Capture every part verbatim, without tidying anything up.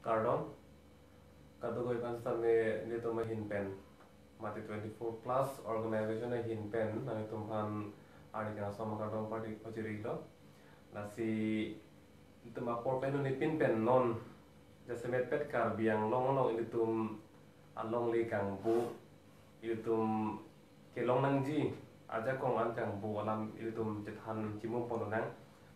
Kardom. Kadokave aphan sitame nelitum ahin pen, mate twenty-four plus organization ahin pen nanglitum aphan arni kangsam akardom pajirilo. Lasi ilitum apor pen nipin pen non jasemet pet Karbi Anglong along ilitum alongle kangbo, ilitum kelong nangji ajakong an kangbo alam ilitum chethan chimum pon nang.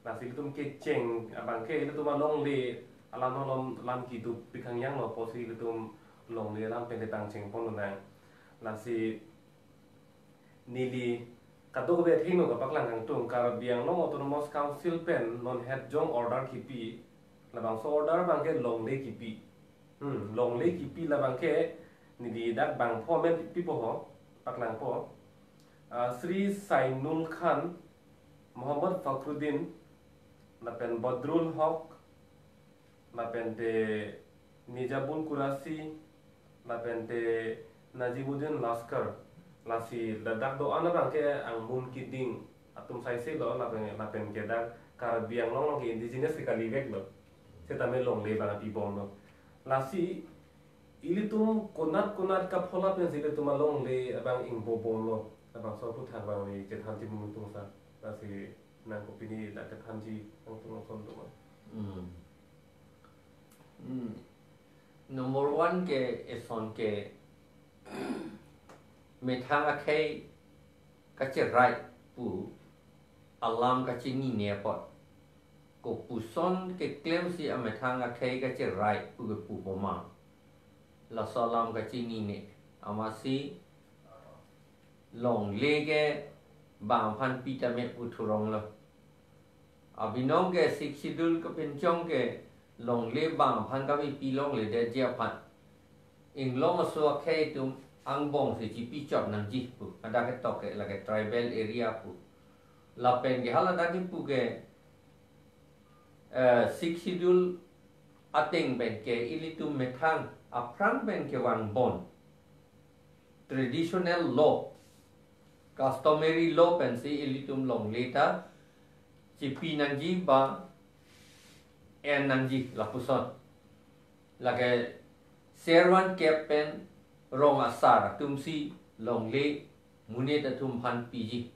Lasi ilitum kecheng abangke ilitum alongle alam alom lam kidu pikhang yanglo pusi ilitum longle alam pen le pangcheng pon nang. Lasi neli kadokave athengno kapaklang kangtung, Karbi Anglong Autonomous Council pen non hetjong order kipi, labangso order abangke longle kipi. Hmm, longle kipi labangke neli dak bangpho amen pipo ho, paklangpo. Ah, Sri Sainul Khan, Muhammad Fakhruddin, lapen Badrul Haq, lapen te Nijabul Kurasi, lapen te Najimuddin Laskar. Lasi ladak do-an abangke angmun kiding atum saiselo, lapen, lapen ke dak Karbi Anglong along ke indigenous ke kaliveklo. Setame longle abang pibomlo. Lasi ilitum konat konat kaphola pensi ilitum alongle abang ingbomlo. Labangso aphuthak abang neli chethan chimum tungsa. Lasi nang kopine dak kethanji nangtum ason tuma. Hmm. Hmm. Number one ke eson ke methang akhei kacherai pu alam kachinine apot. Kopuson keklemsi amethang akhei kacherai pu kepu bomang. Laso alam kachinine. Amatsi longle ke bang aphan pi tame pu thuronglo. Abinong ke Sixth Schedule kapinchong ke longle bang aphan kapipi longledetji aphan Inglong aso akhei atum angbong si chipi chot nangji pu. Hadak ketok ke lake tribal area pu. Lapen ke haladak kipu ke, eh, Sixth Schedule ateng pen ke ilitum methang aphrang pen kevang bon traditional law, customary law pensi ilitum longle ta chipi nangji ba en nangji lapuson. Lake servan kep pen rong asar atumsi longle monit atum aphan piji.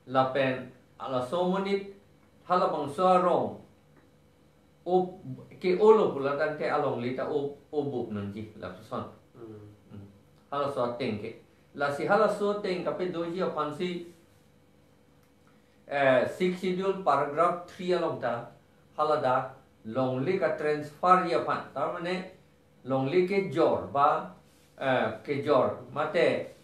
Lapen halaso monit halabangso arong o ke-olo pulo tangte alongle ta o, o bup nangji lapuson. Hmm. Hmm. Halaso ateng ke. Lasi halaso ateng kapedoji aphansi, eh, Sixth Schedule paragraph three along ta haladak longle katransferji aphan. Tar mane longle kejor ba, eh, kejor mate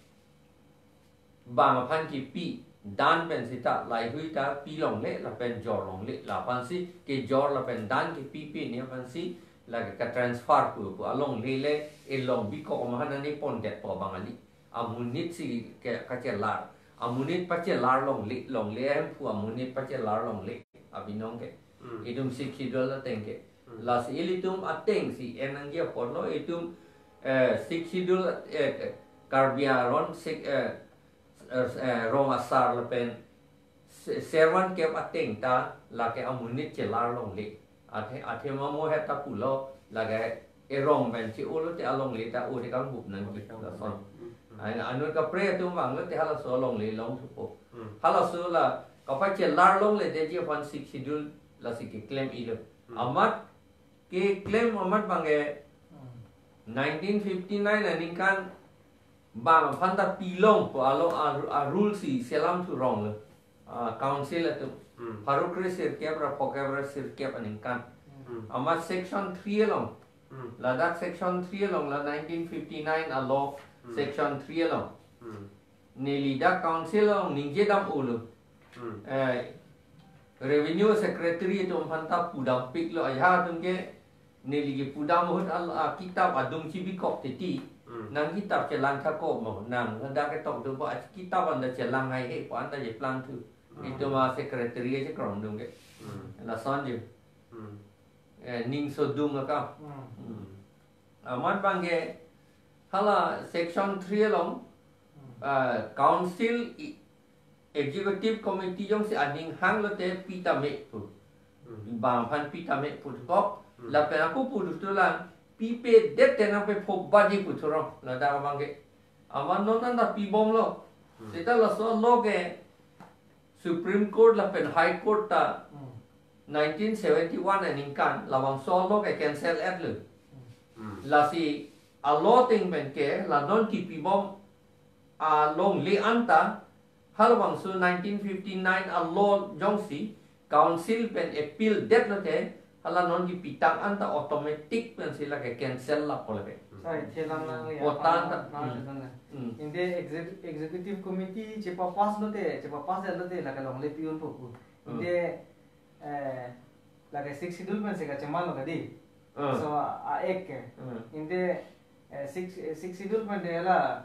bang aphan kipi dan pen seta laheihui ta pi longle lapen jor longle, la aphansi kejor lapen dan kipi pini aphansi lake katransfer pu pu alongle le elong bikok amahan ani pondetpo bang ali. Amonit si ke kachelar. Amonit pachelar longle, longle ahemphu amonit pachelar longle. Abinong ke. Hmm. Itum Sixth Schedule ateng ke. Hmm. Lasi ilitum ateng si en nangji apotlo itum, eh, Sixth Schedule, eh, Karbi aron sik, eh, eh, eh, rong asar lapen se-, servan kep ateng ta lake amonit chelar longle. Athe, athema mo het ta pulo lake erong pen che-olo te alongle ta o te kangbup nangji lason. Hmm. Ai, anut kaprek atum vanglo te halaso alongle long thupo. Hmm. Halaso la kapachelar longledetji aphan Sixth Schedule lasi keklem-ilo. Hmm. Amat keklem amat abangke Hmm. nineteen fifty-nine aningkan bang aphan ta pilong pu alo a, a rule si selam thuronglo. Ah, council atum. Hmm. Pharo kre sirkep ra phokep ra sirkep aningkan. Hmm. Amat section three along. Hmm. Ladak section three along la nineteen fifty-nine alo Hmm. section three along. Hmm. Neli dak council along ningje dam-olo. Hmm. Eh, revenue secretary atum aphan ta pudampiklo, ajahak atum ke neli kepudam ahut al-, a, kitap adung chibikok titi. Hmm. Nang kitap chelang thakop mo, nang hadak ketok do ba kitap anta chelang haihe pu anta cheplang thu. Hmm. Itum a secretary achekrong atum ke. Hmm. Lason je. Hmm. Eh, ning sodung aka. Hmm. Hmm. Amat abangke hala section three along, Hmm. ah, council i-, executive committee jongsi aning hanglo te pi tame pu. Hmm. Bang aphan pi tame pu thupok. Hmm. Lapen ako pu thulang pipedet te nangpepho baji pu thurong, ladak abang ke. Amat non anta pibomlo. Hmm. Seta laso law ke Supreme Court lapen High Court ta Hmm. nineteen seventy-one aningkan labangso law ke cancel-etlo. Hmm. Lasi a law ateng pen ke la non kipibom alongle anta halabangso nineteen fifty-nine a law jongsi council pen appeal detlo te, hala non kipitang anta automatic pensi lake cancel lapo lake. Sai, thelang lang ya, Potan pala ta, na hmm. Setan na. Hmm. Inde exec-, executive committee chepa-pass lote, chepa-pass detlo te, lake longle pi-unpo pu. Hmm. Inde, eh, lake Sixth Schedule pensi kachemalo kadi. Hmm. So, a, a ek ke. Hmm. Inde, eh, Sixth, eh, Sixth Schedule pen de la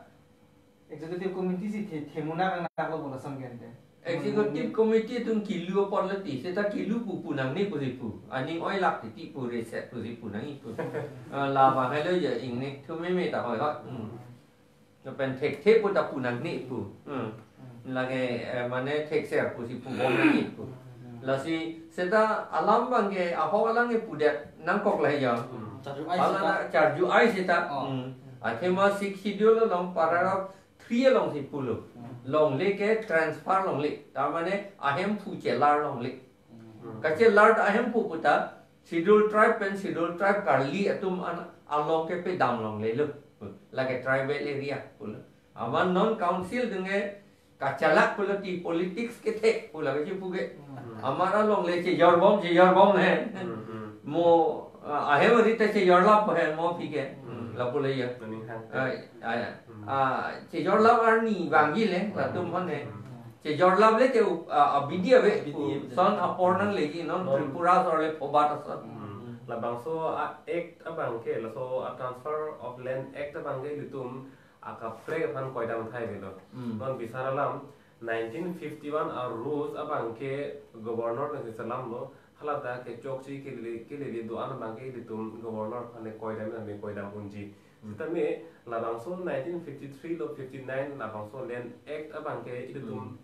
Executive Committee si the, themuna kang naklo bola samgen te. Executive Committee atum kilu apor lati, seta kilu pu pu nangne pusi pu. Aning oi lak titi pu reset pusi pu nangji pu. Eh, la ba hai lo ya ingnek thu meme ta hoi hoi. Hmm. Lapen thekthe pu ta pu nangne pu. Hmm. Lake, eh, mane thekser pusi pubom nangji pu. Lasi seta alam abang ke ahok alam ke pudet nangkok lahai ya. Hmm. Charju ai Hala seta. na charju ai seta. Oh. Hmm. Athema Sixth Schedule along paragraph three alongsi pulo. Hmm. Longle ke transfer longle. Tar mane ahemphu chelar longle. Hmm. Kachelar ahemphu pu ta Schedule Tribe pen Schedule Tribe karli atum an along ke pedam longlelo. Lake tribal area pulo. Amat non council atum ke kachalak pulo ti politics kethe pulo ke chipu ke. Hmm. Amat alongle chejorbom, chejorbom he. Hmm, hmm. Mo, ah, ahem rita chejorlap he mo aphi ke. Hmm. Lapu le ya. Maning hang. Ah, ah, ya. Hmm. Ah, chejorlap arni vangji le, Hmm. latum hone. Hmm. Chejorlap le che, ah, abidi ave. Abidi ave. Son apor nangleji non Non. Tripura asor le phobat ason. Hmm. Labangso a act abang ke, laso a Transfer of Land Act abang ke ilitum akaprek aphan koidam thai avelo. Hmm. Non bisar alam, nineteen fifty-one a rules abang ke governor nangselamlo, haladak ke chokche kelele, kelele do-an abang ke ilitum governor aphan koidam nang koidam unji. Hmm. Sitame labangso nineteen fifty-three lo fifty-nine labangso Land Act abang ke ilitum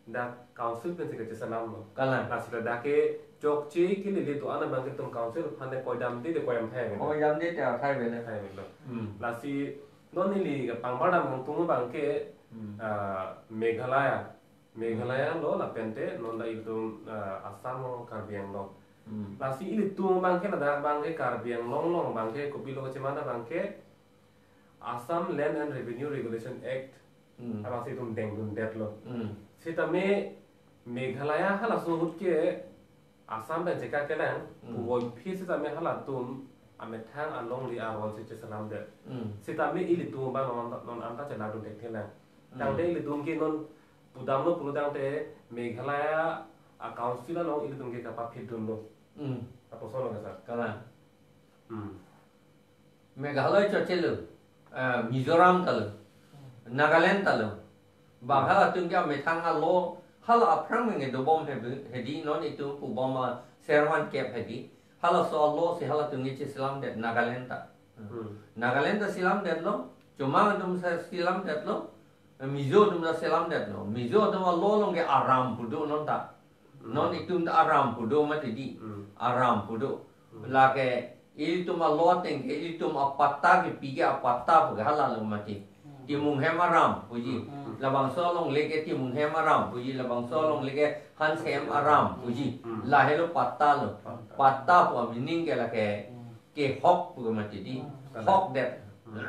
Hmm. dak council pensi kacheselamlo. Kalang. Lasi ladak ke chokche kelele do-an abang ke ilitum council aphan koidamde de koidam thai avelo. Koidamde te athai avelo. Thai avelo. Hmm. Lasi non neli kapangbar dam hangtung abang ke, Hmm. ah, Meghalaya. Meghalaya lo lapen te non la ilitum, ah, Assam lo Karbi Anglong. Hmm. Lasi ilitum abang ke ladak abang ke Karbi Anglong along abang ke kopilo kachemana abang ke Assam Land and Revenue Regulation Act Hmm. abangsi itum dengdundetlo. Hmm. Sitame Meghalaya halaso ahut ke Assam pen chekak kelang, Hmm. puvoiphit sitame halatum amethang alongle arol si cheselamdet. Hmm. Sitame ilitum abang non, non anta chelardun thekthelang. Hmm. Tangte ilitum ke non pudamlo pulo tangte Meghalaya a council along ilitum ke kapaphitdunlo. Hmm. Apo solo ke sir. Kalang. Hmm. Meghalaya chotchelo, ah, Mizoram talo, Nagaland talo. Bang halatum ke amethang a law, hala aphrang menge dobom hedi, hedi non itum pubom a servan kep hedi. Halaso a law si halatum ke cheselamdet Nagaland ta. Hmm. Nagaland ta selamdetlo, Chomang atum ta selamdetlo, Mizo atum ta selamdetlo. Mizo atum a law along ke aram pu do non ta. Non itum ta aram pu do mati di. Hmm. Aram pu do. Hmm. Lake ilitum a law ateng ke ilitum a patta kepi ke a patta pu ke halalo mati. Hmm. Timung hem aram puji. Hmm. Labangso alongle ke Timung hem aram puji. Labangso alongle ke Hans hem aram puji. Hmm. Lahelo patta lo. Patta. Patta pu a meaning ke lake Hmm. kehok pu mati di. Hmm. Hokdet. Hmm.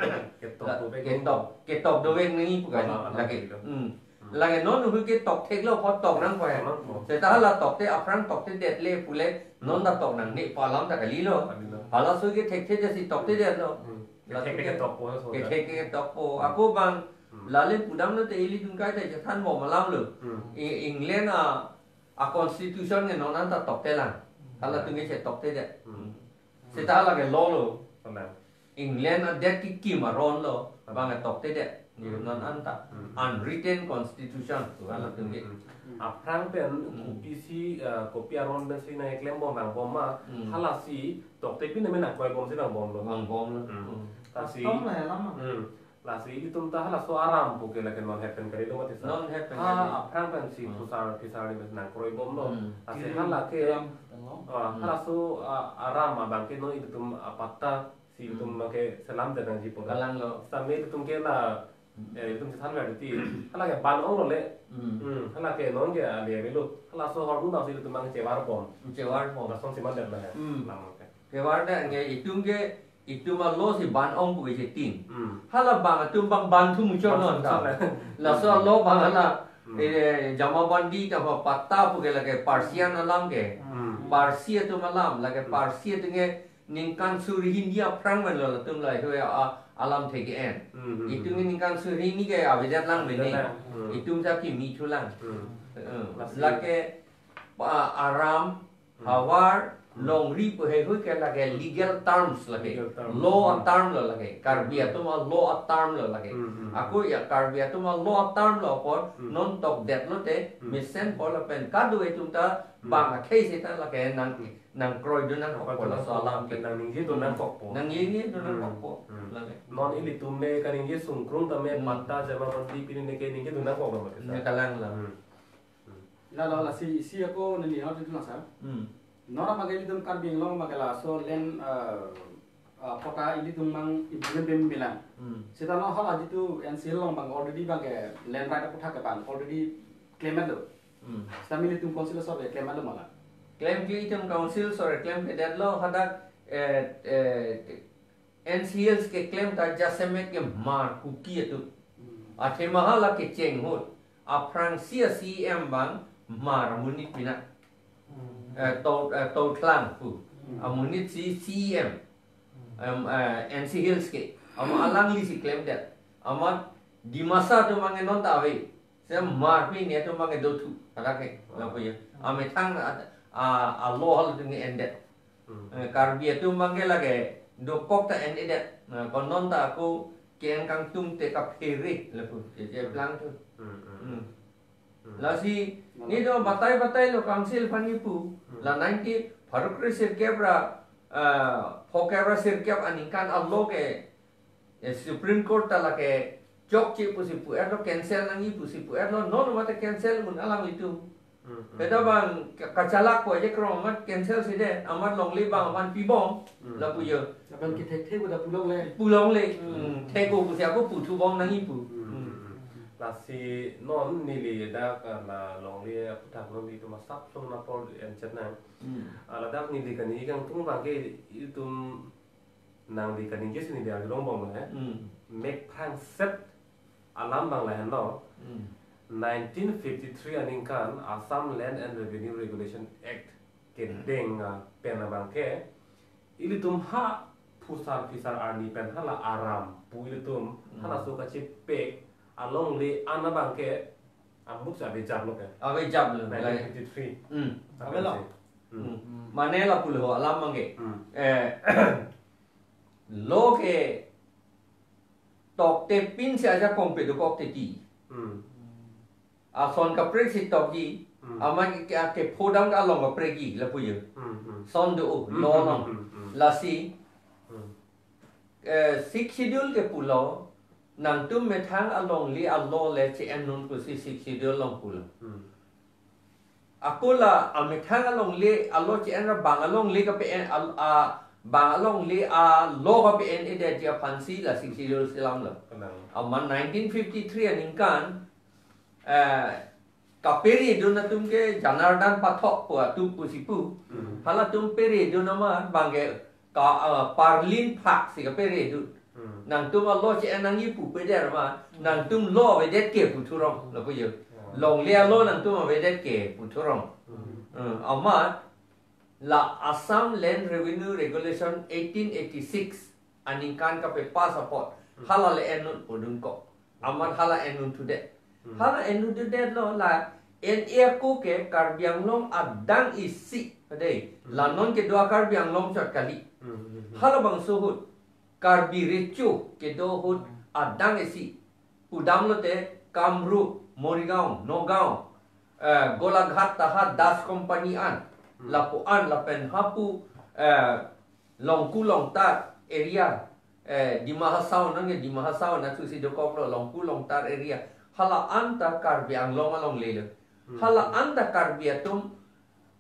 Ketok La-, dovek. Ketok, ketok dovek nangji pu kan. Hala, hala, lake. Gitu. Hmm. Hmm. Lake non hu ketok theklo, pho tok nangpo he. Tok nangpo. Seta hala tokte, aphrang toktedet le pule, non ta tok nangne pu alam ta kalilo. Kalilo. Halaso ke thekthe jasi toktedetlo. Hmm. Laso Kethek ke ke tokpo, so ke ta. Kethek ke tokpo. Ako bang, Hmm. lale pudamlo te ilitum kaita chethanbom alamlo. Hmm. E-, England a, a constitution ke non anta toktelang. Hmm. Halatum ke chetoktedet. Hmm. Seta hala ke law lo. Kalang. England adet kekim aron lo, bang toktedet. Hmm. Non anta. Hmm. Unwritten constitution pu halatum ke. Hmm. Aphrang pen Hmm. kopisi, eh, kopi aron pensi nangklembom vangbom ma, Hmm. halasi toktepin amen nangkroibomsi vangbomlo. Vangbomlo. Hmm. Hmm. Lasi Custom la ya lama. Hmm. Lasi ilitum ta halaso aram pu ke lake non het pen kalilo mati sir. Non het pen Ha, kalilo. aphrang pensi Hmm. phusar phisar ni pensi nangkroibomlo. Hmm. Lasi Kirim hala ke, dalam, dalam. ah, Hmm. halaso, ah, aram abang ke non ilitum a patta Si itum Hmm. abangke selam dan nangji po. Kalang lo. Sami itum ke la, eh, itum chethan ver ti. Hala ke ban ong lo le. Hmm. Hmm, hala ke non ke ale avelo. Halaso ahormu abang si itum abang chevar pon. Chevar pon. Lason si mandet la he. Hmm. Lam ke. Chevar dan ke itum ke, itum alo si ban ong pu ke chetin. Hmm. Hala bang atum abang ban thu muchot Ban non thu ta. muchot le. Laso alo abang hala, Hmm. eh, Jamabandi ta apa patta pu ke lake Persian alam ke. Hmm. Parsi atum alam, lake Hmm. Parsi atum ke ningkan suri hini aphrang man lo latum lahei a, alam thek en. Hmm, hmm, Itum hmm. ningkan suri hini ke avedet lang mene. Avedet lang. Hmm. Itum sa kimi thu lang. Hmm. Eh, Lasi lake pa Aram, Hmm. Hawar, Hmm. Longri pu heihui ke lake legal terms lake. Legal terms. Law Hmm. a term lo lake. Karbi Hmm. atum a law a term lo lake. Hmm, hmm, hmm. Ako ya Karbi atum a law a term lo apot Hmm. non tokdet lote Hmm. mesen pol pen kado itum ta Hmm. bang akhei seta lake nang Hmm. nangkroidun nangkokpo laso alam ke. Nang ningjedun Hmm. nangkokpo. Nang ningjedun Hmm. nangkokpo. Hmm. Lake. Non ilitum le kaningje sungkrung tame Hmm. patta Jamabandi pini neke ningjedun nangkok lo mati. Ne kalang la. Hmm. Hmm. La la la si si ako nini hot itu nasa. Hmm. Non abangke ilitum Karbi Anglong abangke laso land, eh, eh, patta ilitum abang implement peme lang. Hmm. Seta non hala jitu N C L along abang already abangke land right aputhak ke abang already claim lo. Hmm. Seta ilitum council asor ke claim lo ma la. Claim ke itum council asor ke claim ke det lo hadak, eh, eh, N C L ke claim ta jasemet ke Hmar Kuki atum. Hmm. Athema hala kecheng ahut aphrangsi a C E M abang Hmar amonit pina. Hmm. Eh, Tau, eh, Tauthlang pu. Hmm. Amonit si C E M. Hmm. Em, eh, N C Hills ke. Amat alangli si claim det. Amat Dimasa atum abang non ta ave. Se Hmar pi ne atum abang dothu. Hadak ke. Lapu ya. Amethang a, a, a law halatum ke endet. Hmm. Eh, Karbi atum abangke lake dokok ta en-edet. Nah, konon ta ako ke-en kangtung te kaphere lapu. Je, je plang thu. Hmm, hmm. Hmm. Hmm. Lasi, Malah. ni do batai-batai lo council aphan kipu. Hmm. La ninety, pharo kre sirkep ra, eh, phokep ra sirkep aningkan a law ke, eh, Supreme Court ta lake chokche pusi pu-et lo, cancel nangji pusi pu-et lo, non mate cancel un alanglitum. Hmm, hmm. Peta abang ka-, kachalak ko aje krong amat cancel si det, amat longle abang amat pibom, Hmm. lapu yo. Abang kethek thek udah pulang le. Pulang le. Hmm. Hmm. Thek ko pusi ako puthu bom nangji pu. Hmm, Hmm. hmm, hmm. Lasi non neli dak la longle aputhak non itum asap sung napor en chet nang. Hmm. Ah, ladak neli kani kangtung abangke itum nangli kaningje si neli arjulong bom he. Hmm. Mek phangset alam abang lahenlo. Hmm. Nineteen fifty-three aningkan Assam Land and Revenue Regulation Act kedeng, ah, pen abangke ilitum ha phusar phisar arni pen hala aram pu ilitum Hmm. halaso kachepek alongle an abangke amuk sa avejap lo pen. Avejap lo, Nineteen fifty-three. Hmm. Avelo. Avelo. Hmm. Hmm. Mane lapu lo alam abangke. Hmm. Eh, law ke tokte pinsi ajakong pe dokok teti. Hmm. Ason kaprek si tokji, Hmm. amat ke, ke, kephodam along kaprek ji, lapu yo. Hmm, hmm. Son do, Hmm, law hmm, along. hmm, hmm, hmm. Lasi, Hmm. eh, Sixth Schedule ke pulo, nangtum methang alongle a law le che-en non pusi Sixth Schedule along pulo. Hmm. Ako la amethang alongle a law che-en ra bang alongle kape-en al-, a, bang alongle a law kape-en-edetji aphansi la Sixth Schedule selam lo. Kalang. Amat nineteen fifty-three aningkan, eh, kaperedun atum ke Janardan Pathak pu atum pusi pu. Hmm. Halatum peredun amat abangke ka, ah, parlin phak si kaperedun. Hmm. Nangtum a law che-en nangji pu peder ma, Hmm. nangtum law avedet ke pu thurong, lapu yo. Hmm. Longle a law nangtum avedet ke pu thurong. Hmm. Hmm, amat la Assam Land Revenue Regulation eighteen eighty-six aningkan kape pass apot, Hmm. hala le en non podun kok. Amat hala en non thudet. Hmm. Hala en non thudet lo la en e ako ke Karbi Anglong adang isi. Adai. Hmm. La non kedo a Karbi Anglong chot kali. Hmm, hmm, hmm. Hala bangso ahut Karbi Recho kedo ahut Hmm. adang isi. Pudam lote Kamrup, Morigaon, Nagaon, eh, Golaghat ta ha Das Company an. Hmm. Lapu an lapen hapu, eh, Longku Longtar area, eh, Dima Hasao nang ya, Dima Hasao na chusi dokok lo, Longku Longtar area. Hala anta Karbi Anglong alongle lo. Hmm. Hala anta Karbi atum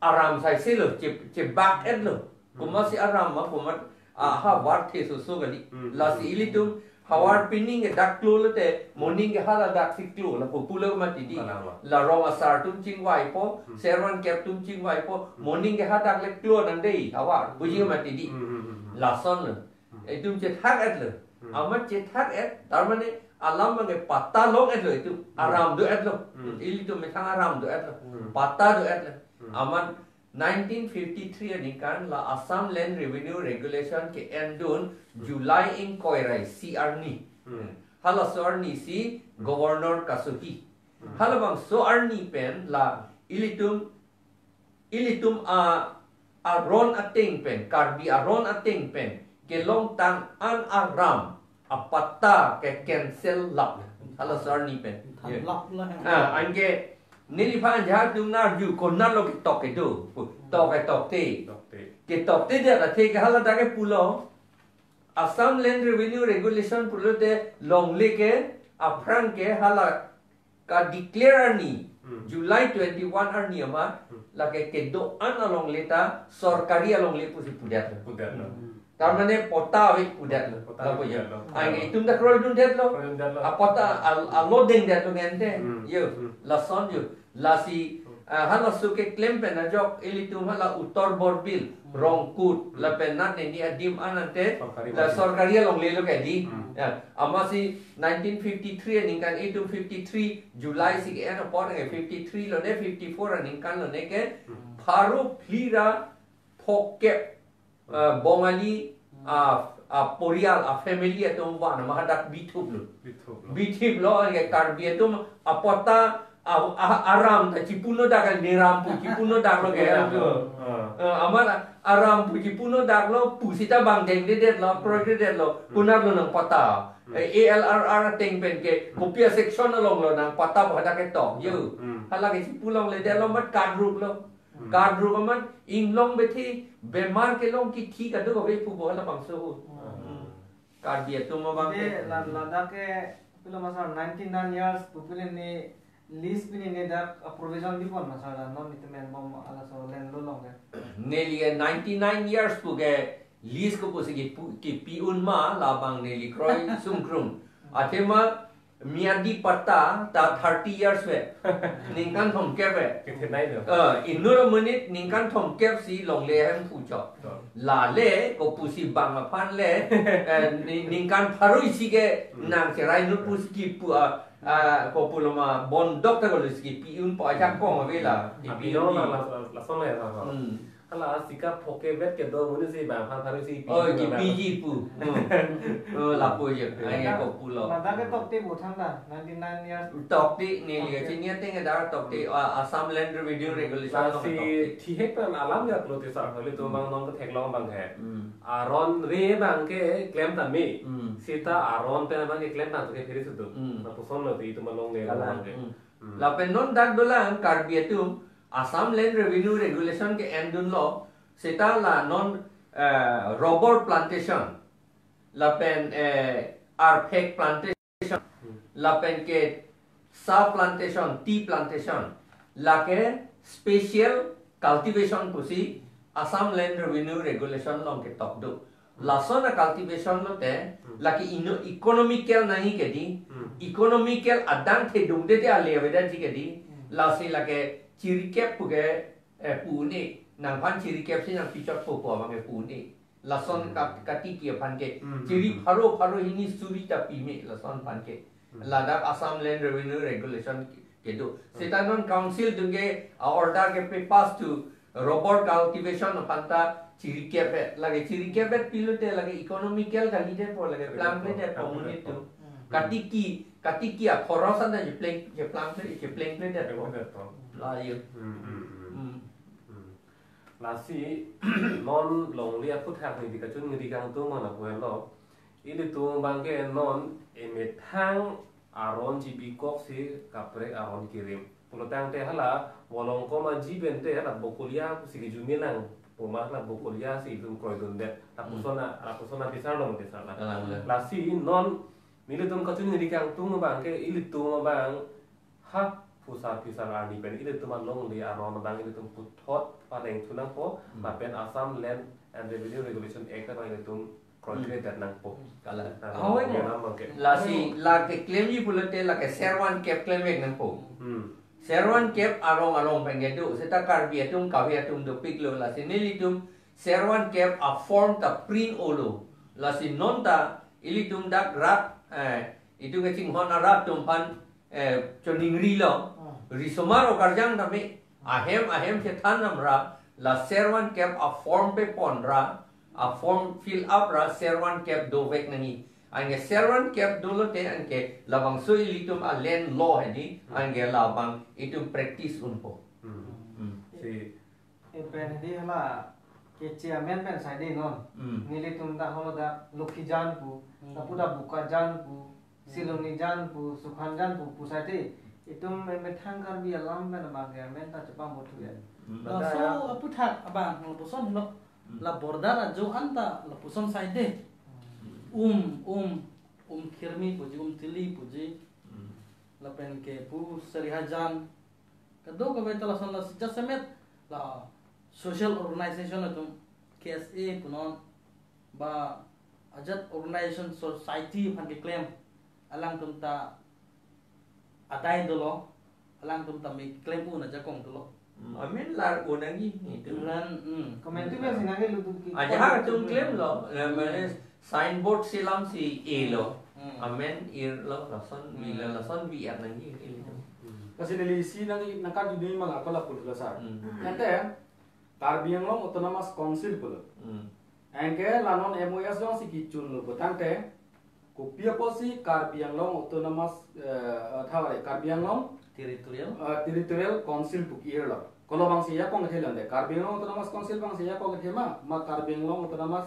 aram saise lo, che, chebak-et lo. Hmm. Komatsi aram ma, komat, Aha, war the soso kali. Hmm. Lasi ilitum havar pining ke dak klo lote, moning ke hala dak si klo, lapu pulo mati di. Alang lo. La rong asar atum chingvaipo, Hmm. servan kep atum chingvaipo, Hmm. moning ke hadak le klo nang dei, havar, puji Hmm. mati di. Hmm, hmm, hmm, hmm. Lason lo. Hmm. Itum chethak-et lo. Hmm. Amat chethak-et, tar mane alam mane patta long-et lo itum, Hmm. aram do-et lo. Hmm. Ilitum methang aram do-et lo. Hmm. Patta do-et lo. Hmm. Amat nineteen fifty-three aningkan la Assam Land Revenue Regulation ke-endun Hmm. July ingkoi ra isi arni. Hmm. Halaso arni si Hmm. Governor Kasopi. Hmm. Halabangso arni pen la ilitum, ilitum a, aron ateng pen, Karbi aron ateng pen kelongtang an aram apatta ke cancel lap. Halaso arni pen. Than lap lo he. Ah, anke neliphan jahak dum nar ju konat lo ketok kedo. Tok ketok te. Tok te. Ketok te dia ta the ke hala dak ke pulo. Assam Land Revenue Regulation pulote longle ke aphrang ke hala ka-declare arni, Hmm. July twenty-one arni amat, Hmm. lake kedo-an alongle ta sorkari alongle pusi pudet lo. Pudet lo. Hmm. Tar mane patta ave pudet lo. Patta Lapu ave ya. pudet lo. Anke itum ta kroidundet lo. Kroidundet lo. Apatta al-, alo dengdet lo ngente. Hmm. Yo, Hmm. lason yo. Lasi, Hmm. ah, halaso keklem pen ajok ilitum hala Uttar Borbil, Hmm. Rongkut, Hmm. lapen nat neni adim anante, Sorkari la body. sorkari alongle lo ke di. Hmm. Ya, amatsi nineteen fifty-three aningkan, itum fifty-three July si ke-en apot ke fifty-three lo ne, fifty-four aningkan lo ne ke, Hmm. pharo phli ra phokep, uh, Bongali, uh, uh, porial, uh, family atum van ma hadak bithup lo. Bithup lo. Bithup lo, anke Karbi atum apatta, a, a, aram ta chipuno dak, niram pu chipuno dak lo ke. Niram pu. Ah. Eh, amat aram pu chipuno dak lo, pu sita bang dengdedet lo, kroidedet lo, Hmm. konat lo nang patta. Hmm. Eh, A L R R ateng pen ke, kopi a-section along lo nang patta ba hadak ketok, yo. Hmm. Hala ke chipu longledet lo, mat kadruk lo. Hmm. Kadruk amat inglong bethi bemar kelong kithi kadokave pupo halabangso. Hmm. Hmm. Karbi atum abang Ide ke. la, ladak ke, pilo masar, ninety-nine years pu pule ne lease pini ne dak, uh, provision dipon masar la, non itum enbom halaso land lo along ke. Neli ke ninety-nine years pu ke lease ko pusi kipu-, kipi un ma labang neli kroi sungkrung. Athema miadi patta ta thirty years ve. Ningkan thomkep ve. Kethenei lo. Eh, inut amonit ningkan thomkep si longle hem puchok. Betul. Lale ko pusi bang aphan le, eh, ni-, ningkan pharo isi ke Hmm. nangcherai nut pusi kipu, ah, ah, ko pulo ma bondok ta ko le si kipi unpo, ajakong ave la. Abi Kipi no unpo. la, la, la, lason le la. Hmm. Hala sika phoke vet kedo amonit si bang aphan pharo isi pi Oh, pu kipi la. ji pu. Hmm. Oh, lapu je. Ai, Ladak, ko pulo. ladak ke tokte bo thang da, ninety-nine years. Tokte neli Tokte. chini ateng ada tokte, ah, Assam Land Revenue Regulation Lasi lo tokte. thihek pen alam ya klo tisar holi tu Hmm. bang non ketheklong abang ke. Hmm. Aron re abang ke klem tame. Hmm. Sita aron pen abang ke klem tang tu ke phiri sudu. Hmm. Lapuson lo tu itum alongle Kalang. abang ke. Hmm. Hmm. Lapen non dak dolang Karbi atum Assam Land Revenue Regulation ke-endun lo, seta la non, eh, rubber plantation, lapen, eh, arphek plantation, Hmm. lapen ke sa plantation, tea plantation, lake special cultivation pusi Assam Land Revenue Regulation along ketok do. Lason a-cultivation lote, Hmm. lake ino economical nangji ke di, Hmm. economical adang thedung tete ale avedetji ke di, Hmm. lasi lake chirikep pu ke, eh, pu un-e, nangphan chirikep si nangpichotpo pu abang ke pu un-e. Lason Hmm. kat-, katiki aphan ke, Hmm, hmm, chiri hmm. pharo pharo hini suri ta pime lason aphan ke. Hmm. Ladak Assam Land Revenue Regulation ke-, kedo. Hmm. Seta non council atum ke a-order kepass to rubber cultivation aphan ta chirikep vet. Lake chirikep vet pulote lake economical kalidetpo, lake Kalidetpo, plangkledetpo kalidetpo. monit atum. Hmm. Katiki, katiki akhoros an ta chepleng, cheplangkle, cheplengkledetpo. Kalidetpo. La yo. Hmm, hmm, hmm. Hmm. Hmm. Lasi non longle aphuthak neli kachun ngiri kangtung ma lapu henlo. Ilitum abang ke non emethang aron chibikok si kaprek aron kirim. Pulotangte hala volongkom aji pen te hala bokolia pusi kijumi lang. Puma hala bokolia si itum kroidundet. Lapuson Hmm. a, lapuson abisar lo abisar la. Kalang, kalang. Lasi non nelitum kachun ngiri kangtung abang ke ilitum abang ha phusar phisar arni pen ilitum alongle aron abang ilitum puthot pareng thu nangpo, Hmm. lapen Assam Land And Revenue Regulation Act abang ilitum kroikre Hmm. det nangpo. Kalang. Ah, Ahoy mo. Alam abang ke. Lasi, lake klemji pulote, lake servan kep klemvek nangpo. Hmm. Servan kep arong arong pen kedo, seta Karbi atum kave atum dopiklo, lasi nelitum servan kep a-form ta print-olo. Lasi non ta ilitum dak rat, eh, itum kachinghon arat atum aphan, eh, choningrilo. Hmm. Risomar okarjang tame, ahem ahem chethan namra, la servan kep a-form pepon ra, a-form fill up ra, servan kep dovek nangji. Anke servan kep dolote anke labangso ilitum a-land law hedi, Hmm. anke labang itum practice unpo. Hmm. Hmm. Si Pen hedi hala keche amen pen saide non. Hmm. Nelitum ta holo dak Lokhijan pu, Hmm. lapu dak Bokajan pu, Hmm. Silonijan pu, Sukhanjan pu, pu saide. Itum me-, methang Karbi alam pen abang ke amen ta chepang bothu ya. Hmm. Laso Bata ya. Aputhak abang, lapuson lo. Hmm. La border ajo anta lapuson saide. Hmm. Um, um, um Khirmi puji, um Tili puji. Hmm. Lapen ke pu Sarihajan. Kadokave ta lason la sejak semet la social organization atum, K S A punon, ba ajat organization society aphan keklem, alangtum ta adai dolo, alangtum ta me klem un ajakong dolo. Hmm, amen lar unang ji, itu. Ran, hmm. Comment tu biasa nangke lutu ki. Ajahak atum klemlo, eh, mane signboard si lam si elo. Hmm. Amen irlo, lason vi lo, Hmm. lason vi-et nangji, elo. Hmm. Lasi neli isi nang, nangkarju dei ma la kola pul lo sar. Hmm. Ante, Karbi Anglong Autonomous Council pulo. Hmm. Anke la non M O S jongsi kechunlo putangte, kopi apotsi Karbi Anglong Autonomous, eh, eh, thawari, Karbi Anglong, Territorial. eh, Territorial Council pu ki-irlo. Kolo abangsi ajakong kethe lande, Karbi Anglong Autonomous Council abangsi ajakong kethe ma, ma Karbi Anglong Autonomous,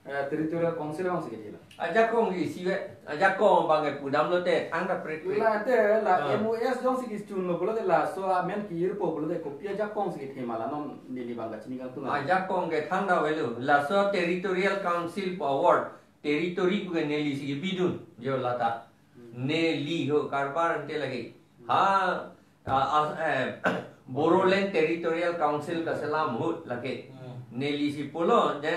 eh, Territorial Council abangsi kethelo. Ajakong ke isivet, ajakong abang ke pudamlote thangta prekpre. La te la Ah. M O S jongsi kechunlo pulote laso amen ki-irpo pulote kopi ajakong si kethe ma la non neli abang kachini kangtung. Ajakong ke thangta avelo, laso Territorial Council pu award, territory pu ke neli si kebidun, jo lata. Hmm. Neli ho karbar ante lake. Ha, ah, ah, eh, Bodoland Territorial Council kaselam ahut lake. Hmm. Neli si pulo, je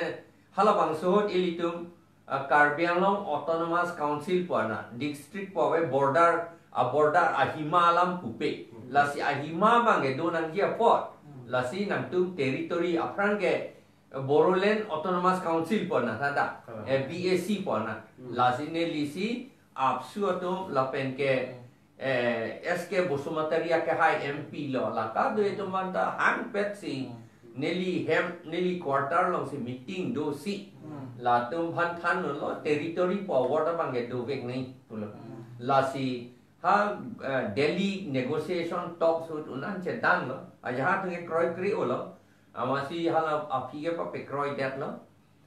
halabangso ahut ilitum, ah, Karbi Anglong Autonomous Council pu ana, district pu ave border, a-border ahima alam pupe. Hmm. Lasi ahima abang kedo nangji apot. Hmm. Lasi nangtum territory aphrang ke, eh, Bodoland Autonomous Council pu ana, tata. Ah. Eh, B A C pu ana. Hmm. Lasi neli si AAPSU atum lapen ke, Hmm. eh, S K Basumatary akehai M P lo, la kado atum anta hangpet si Hmm. neli hem, neli quarter along si meeting do si. Hmm. Latum aphan thanlo, territory pu award abang ke dovek nangji pulo. Hmm. Lasi ha, eh, Delhi negotiation talks ahut un-an chedanglo. Ajahak atum ke kroikre-olo. Amatsi hala aphi ke papekroidetlo.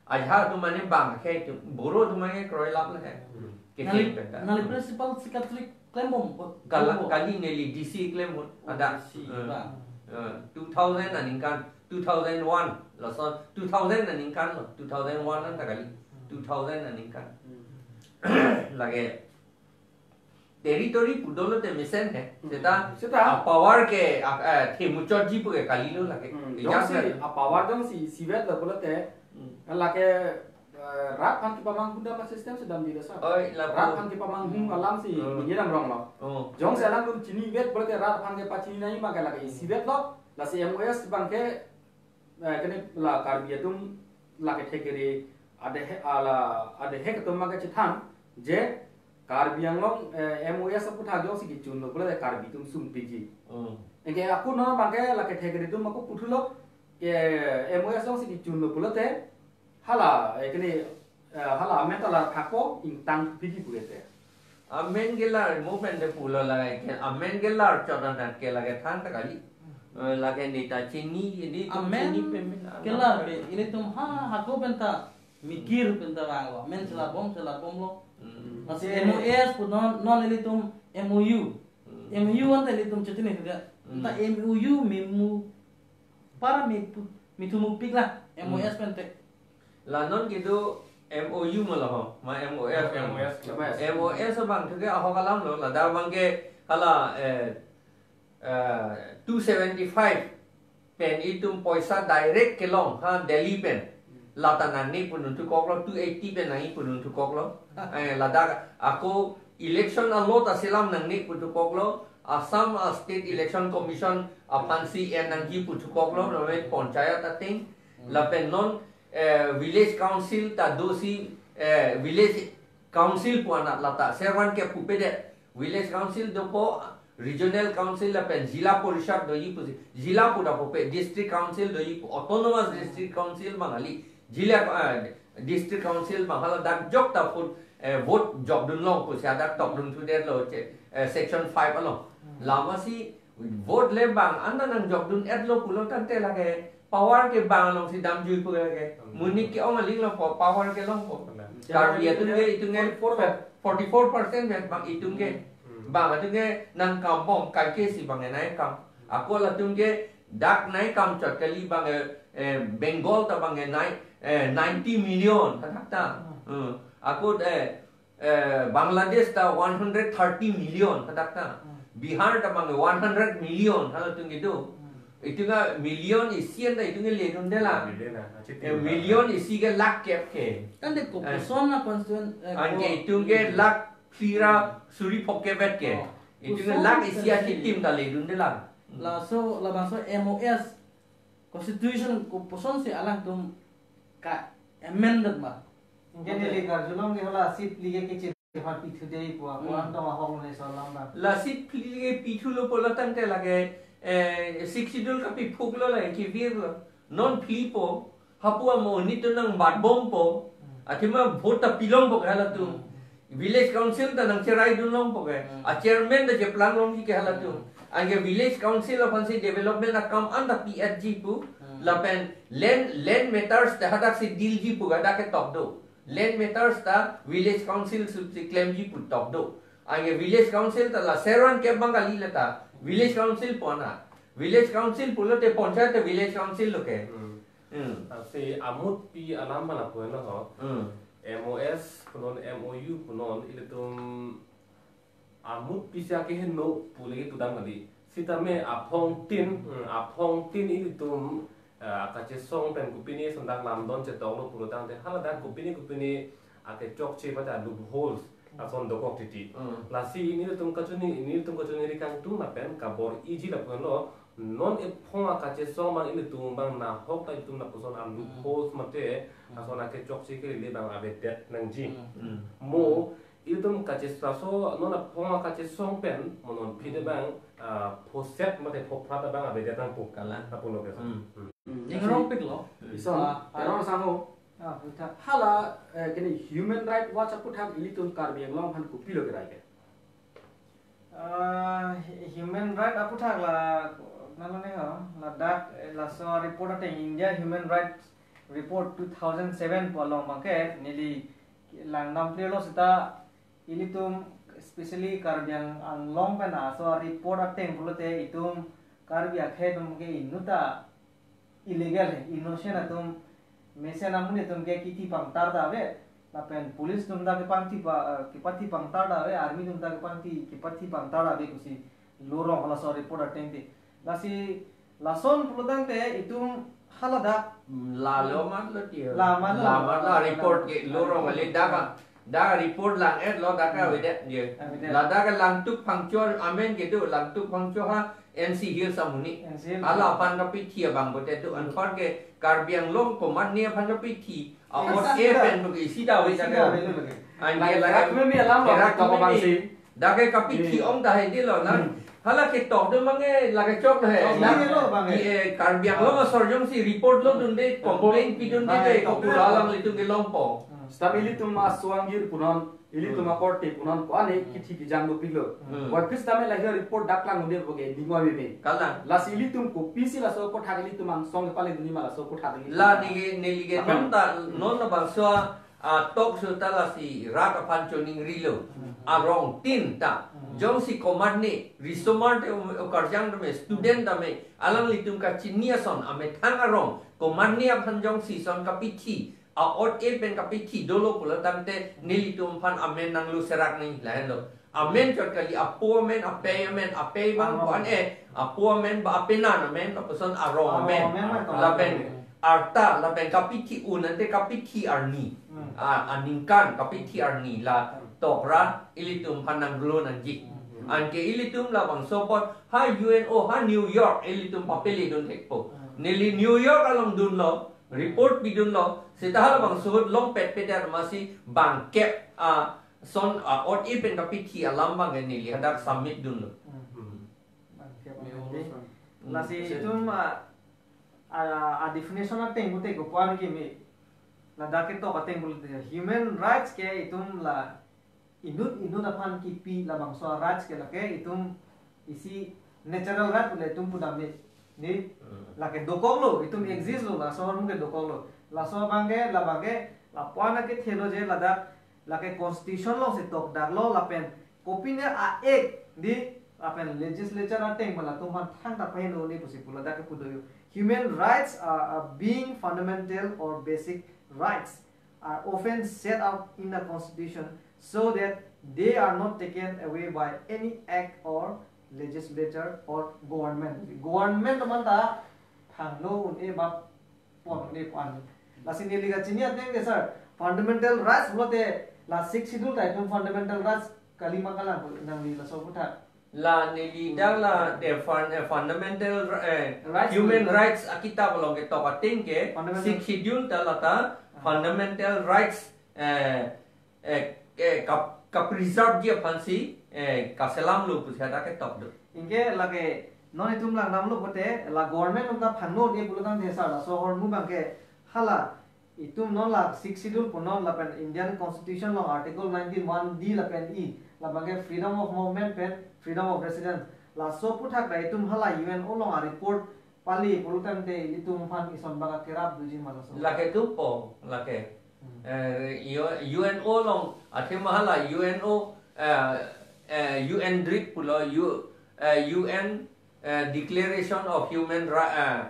Ajahak atum mane bang ke tu, Boro atum mane kroilaplo he. Hmm. Ke Nali, klem penta. Nali principal secretary klembom, oh, Kala, klembom. Kali neli D C klem ahut. Oh, Ada. D C, Eh, bang. eh, two thousand aningkan, two thousand one, lason, two thousand aningkan lo, two thousand one anta kali, Hmm. two thousand aningkan. Hmm. Lake, territory pu dolote mesen he. Hmm. Seta, Seta. ah, power ke, ah, eh, themuchotji pu ke kalilo lake. Hmm. Ejang Jongsi, kan. Ah, power jongsi isivetlo pulote, Hmm. lake, eh, rat aphan kepamanghu dam a-system si damji lo sar. Oi, lapu. Rat aphan kepamanghu Hmm. alam si, Hmm. ningje dam ronglo. Oh. Jongsi alangtum chinivet pulote rat aphan kepachini nangji abang ke lake isivetlo, lasi M O S abang ke, eh, kene la Karbi atum lake thekere adehek, ala adehek atum abang ke chethan je Karbi Anglong, eh, M O S aputhak jongsi kechunlo pulote Karbi atum sungpikji. Hmm. Anke ako non abang ke lake thekere atum ako puthulo ke M O S jongsi kechunlo pulote hala, eh, kene, eh, hala amen ta larphakpo, ingtangpikji pu ke te. Amen kelar mo pen te pulo lake, amen kelar chot anat ke lake thangta kali. Eh, lake neta chini, nelitum Amen chini pen pen kelar amen. Pe, ilitum ha, hako penta mikir penta vanglo. Amen Hmm. chelabom, chelabomlo. Hmm. Lasi Yes. M O S pu non, non ilitum M O U. Hmm. M O U anta ilitum chechini ke. Hmm. Ta M O U memu para mi pu-, mithumupik la M O S Hmm. pen te. La non kedo M O U ma lo ho, ma M O S. M O S. M O S. M O S abang thu ke ahok alam lo, ladak abang ke hala, eh, eh, two seventy-five pen itum poisa direct kelong ha Delhi pen. lata nangne pu nangthu koklo, two eighty pen nangji pu nangthu koklo. Eh, ladak ako election a-law ta selam nangne pu thu koklo. Assam a State Election Commission aphansi en nangji pu thu koklo, non panchayat ateng. Lapen non, eh, village council ta dosi, eh, village council pu anat lata servan ke pupedet. Village council dopo, regional council lapen zilla parishad doji pusi. Zilla pu ta pupe, district council doji pu, autonomous district council abang kali. Zilla, eh, district council abang hala dak jok ta put, eh, vote jokdun long pusi hadak tokdun thudetlo che, eh, section five along. Lamasi vote le bang anta nangjokdun-etlo pulo tangte lake power ke bang alongsi damjui pu lake. Monit ke-ong aling longpo, power ke longpo. Karbi atum ke itum ke forty-four, forty-four percent vet bang itum ke. Bang atum ke nangkambom kaikesi bang enai kam. Ako latum ke dak nai kam chot kali bang, eh, eh, Bengal ta bang enai, eh, ninety million hadak ta. Hmm. Ako, eh, eh, Bangladesh ta one hundred thirty million hadak ta. Bihar ta bang one hundred million halatum ke do. Itum ke million isi anta itum ke ledunde lang. Million na, aciti Eh, million isi ke lakh kep ke. Tangte ko Eh. koson na constituent, eh, Anke ko itum ke lakh phli ra suri phongo kep vet ke. Oh. Itum ke Koson lakh isi pensi. Achitim ta ledunde lang. Laso, labangso M O S constitution ko kosonsi alangtum ka-amend ma? Anke neli karjulong ke hala seat phli ke kechin phan pithu dei pu, pu Hmm. antong ahong le so lam ba. La seat phli ke pithulo pulo tangte lake, eh, Sixth Schedule kapiphuklo lake, kivirlo. Non phlipo, hapu amonit atum nangbatbompo. Hmm. Athema vote ta pilongpo ke halatum. Hmm. Village council ta nangcheraidun longpo ke. Hmm. A chairman ta cheplang longji ke halatum. Hmm. Anke village council aphansi development akam anta pi-etji pu. Hmm. Lapen land, land matters ta hadaksi deal ji pu hadak ketok do. Land matters ta village council susi klemji pu tok do. Anke village council ta la servan ke bang kali lata. Village council pu anat. Village council pulote panchayat ta village council lo ke. Hmm. Hmm. Lasi amut pi alam mana pu no ho. Hmm. M O S punon, M O U punon, ilitum amut pisi akeheno pu lagi pudam kali. Sitame aphongtin, hmm, aphongtin ilitum, eh, kachesong pen kopine ason dak lamdon chetoklo pulo tangte haladak kopine kopine akechokche mate loopholes ason dokok titi. Hmm. Lasi nelitum kachini, nelitum kachini ri kangtung lapen kabor-iji lapu lo, non ephong akachesong abang ilitum abang nahok ta ilitum lapuson a loopholes mate ason akechokche kelele abang avedet nangji. Hmm. Mo ilitum kachesong, non aphong akachesong pen mo non phide abang, ah, phoset mate phophat abang avedet nangpo. Kalang. Lapulo ke. Hmm. Hmm. Hmm. Ning rongpiklo. Ison, Ah, ah. Terang sango. Ah, puthak. Hala, eh, kini Human Rights Watch aputhak ilitum Karbi Anglong aphan kopilo kerai ke? Ah, human right aputhak la, nalo ne ho, ladak, eh, laso report ateng India Human Rights Report two thousand seven pu along abangke neli langdam clear lo seta ilitum, especially Karbi Ang-, Anglong pen laso report ateng pulote itum Karbi akhei atum ke inut ta illegal he, innocent atum mesen amonit atum ke kithi pangtar ta ave, lapen police atum ta kepangthi pa, eh, kepathi pangtar ta ave, army atum ta kepangthi, kepathi pangtar ta ave pusi lo rong halaso report ateng te. Lasi lason pulo tangte itum haladak. Hmm, la lo mat lo tiyo. La mat lo. La mat lo report ke lo rong kali dak a, dak report lang-etlo dak Hmm. Avedet je. Avedet. Ladak Langtuk Phangcho amen ke do, Langtuk Phangcho ha N C Hills amonit. N C Hills. Hala aphan kapithi abang bote do, Hmm. anpar ke Karbi Anglong komatne aphan kapithi. A Yes, ot sir. E pen bo ke isi ta ave Isi dak ta ke. Ave lo lagi. Anke Lagi lagi kerak meme alam lo, kerak ketok meme. Abang si. Dak ke kapithi Hmm. ong ta hedi lo na. Hmm. Hala ketok do abangke lake chok lo he. Chok Na, lo abangke. Di, eh, Karbi Anglong Ah. asor jongsi report lo dunde, Ah. complaint pidunde Ah, de, complaint. Kopura alanglitum ke longpo. Hmm. Seta ilitum aswangir punon, ilitum Hmm. akorte punon, ko-an Hmm. kithi kijang dopiklo. Hmm. Wai phis tame lahei report dak lang unde bo ke dingwa meme. Kalang. Lasi ilitum kopisi laso aputhak ilitum angsong kepale duni ma laso aputhak ilitum. La neli, neli ke Apa? Non ta, non ta bangso a, ah, talk show ta lasi rat aphan choningrilo. Hmm. Arongtin ta. Hmm. Jongsi komatne, risomar te, um, okarjang tame, student tame, alanglitum kachini ason, amethang arong, komatne aphan jongsi son kapithi, a ot e pen kapithi dolo pulo tangte, nelitum aphan amen nanglo serak ni lahenlo. Amen chot kali, apo amen, apei amen, apei abang Arong. Ko-an e, apo amen ba apenan amen, lapuson arong Arong amen. Amen, amen, Lapen, amen. arta lapen kapithi un ante kapithi arni. Hmm. A, aningkan kapithi arni la Hmm. tokra ilitum aphan nanglo nangji. Hmm. Anke ilitum labangso apot ha U N O ha New York ilitum papele dun thekpo. Hmm. Neli New York along dunlo, report pidunlo, seta halabangso ahut longpet peter masi bangkep ason a ot-e pen kapithi alam abang neli hadak submit dunlo. Hmm. Hmm. Bangkep New amen York dei. Along. Lasi Hmm. itum a, a, a definition ateng pute kopuan kimi. Ladak ketok ateng pulote human rights ke itum la inut inut aphan kipi labangso rights ke lake itum isi natural right pule itum pudam ni. Ni Hmm. lake dokoklo, itum Hmm. exist lo, laso ahormu ke dokoklo. Laso abangke, labangke, lapuan akethelo je ladak, lake constitution alongsi tokdaklo lapen kopine a-act dei lapen legislature ateng ma latum aphan thangta paheno ni pusi pu ladak ke pudoyo. Human rights are, are being fundamental or basic rights are often set out in the constitution so that they are not taken away by any act or legislature or government. Government manta thangno un-e bap pon un-e pon. Lasi neli kachini ateng ke sir, fundamental rights pulote la sixth schedule ta itum fundamental rights kali ma kalang pu nangli laso aputhak. La neli dak la the fun, eh, fundamental eh, Rights human pu- rights akitap along ketok ateng ke Fundamental- sixth schedule ta lata Ah. fundamental rights eh, eh, eh, ka, ka preserve ji aphansi eh, kaselamlo pusi hadak ketok do. Anke lake non itum langdamlo pute la government atum ta phangno un-e pulo tangte sir, laso ahormu abangke hala itum non la sixth schedule punon lapen Indian constitution along article nineteen one D lapen E labangke freedom of movement pen freedom of residence. Laso aputhak ta itum hala U N O along a report pale pulo tangte ilitum aphan ison abang kerap doji ma laso. Lake thupo, lake. Hmm. Eh, U-, U N O along, athema hala U N O, eh, eh, U N drik pulo, U, eh, U N, eh, Declaration of Human Ri-, eh,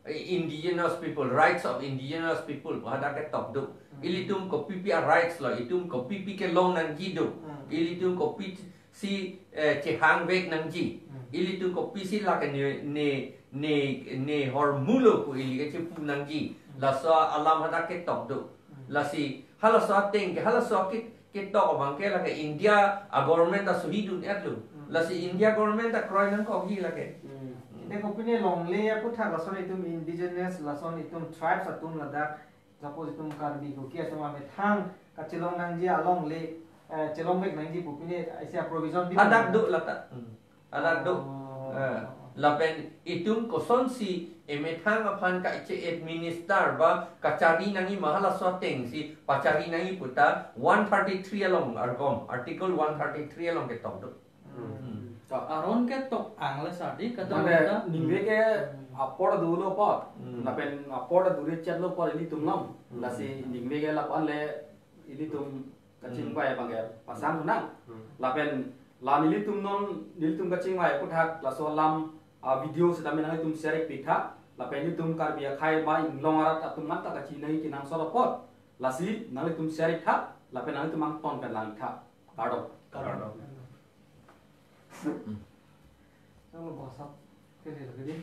Indigenous People, Rights of Indigenous People, pu hadak ketok do. Hmm. Ilitum kopipi a rights lo, itum kopipi kelong nangji do. Hmm. Ilitum kopisi, eh, chehangvek nangji. Hmm. Ilitum kopisi lake ne, ne, ne, ne ahormulo pu ili kechepu nangji. Hmm. Laso alam hadak ketok do. Hmm. Lasi, halaso ateng ke, halaso ke, ketok abangke lake India a government ta suhi dun-etlo. Hmm. Lasi India government ta kroi nangkokji lake. Hmm. Ante kopine longle aputhak lason itum indigenous, lason itum tribes atum ladak, suppose itum Karbi Kuki asong amethang kachelong nangji alongle, eh, chelongvek nangji pu pine isi a provision pi Hadak do lata. Hmm. Hadak do. Oh. Eh, lapen itum kosonsi emethang aphan kache-administer ba kachari nangji ma halaso atengsi pachari nangji puta one thirty-three along argom, Article one thirty-three along ketok do. Hmm. Hmm. Ta aron ketok angle sadi kadang Mane kita. Ningve ke Hmm. apor dolo apot. Hmm. Lapen apor duri chat lo apot ilitum lam. Hmm. Lasi ningve ke lapu-an le ilitum kachingvai Hmm. abangke pasang nang. Hmm. Lapen la nelitum non, nelitum kachingvai aputhak laso alam a video sitame nanglitum share ik pitha. Lapen nelitum Karbi akhei ma inglong arat atum manta kachinai kenangsot apot. Lasi nanglitum share ik tha. Lapen nanglitum angton pen lang ik tha. Kardom. Kardom. Chalo, bahasa ke dia lagi.